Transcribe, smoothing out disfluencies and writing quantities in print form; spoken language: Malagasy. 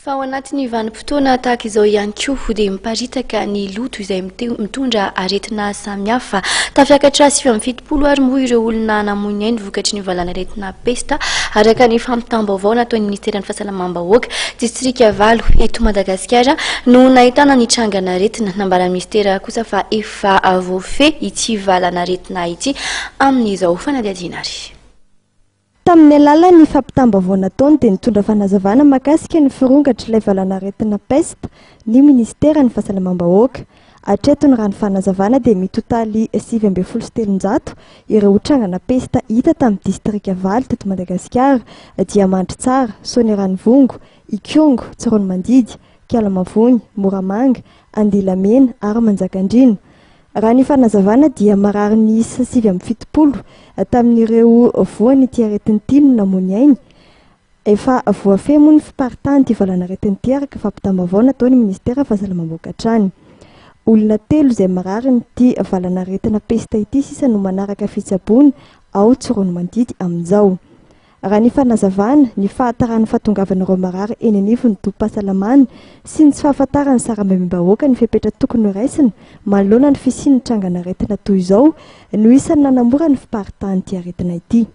Fa ao anatin'ny vanim-potoana tahaka izao ihany koa dia miparitaka ny loto izay mitondra aretina samihafa. Tafiakatra 79 ary moa ireo olona namoy ny ainy vokatry ny valanaretina pesta araka ny fampitam-baovao nataon'ny Ministeran'ny Fahasalamam-bahoaka. Distrika valo eto Madagasikara no nahitana ny trangan'aretina. Nambaran'ny Ministera kosa fa efa voafehy ity valanaretina ity amin'izao fanadihadiana ary. Tamin'ny alalan'ny fampitam-baovao nataony dia nitondra fanazavana mahakasika ny firongatr'ilay valanaretina peste ny minisiteran'ny fahasalamam-bahoaka. Hatreto ny raha ny fanazavana dia mitotaly 319 ireo trangana pesta hita tamin'ny distrika valo teto Madagasikara dia Mandritsara, Soanieranivongo, Ikongo, Tsiroanomandidy, Ikalamavony, Moramanga, Andilamena ary Manjakandriana. Raha ny fanazavana dia marary niisa 79 tamin'ireo voan'ity aretina ity no namoy ny ainy. Efa voafehy moa ny fiparitahan'ity valanaretina ity araka fampitam-baovao nataon'ny minisitera fahasalamam-bahoaka hatrany. Olona telo izay mararin'ity valanaretina pesta ity sisa no manaraka fitsaboana ao Tsiroanomandidy amin'izao. Raha ny fanazavana, ny fahataran'ny fahatongavan'ireo marary eny anivon'ny tobim-pahasalamana sy ny tsy fahafantaran'ny sarambabem-bahoaka ny fepetra tokony horaisina manoloana ny fisian'ny trangan'aretina toy izao no isan'ny nanamora ny fiparitahan'ity aretina ity.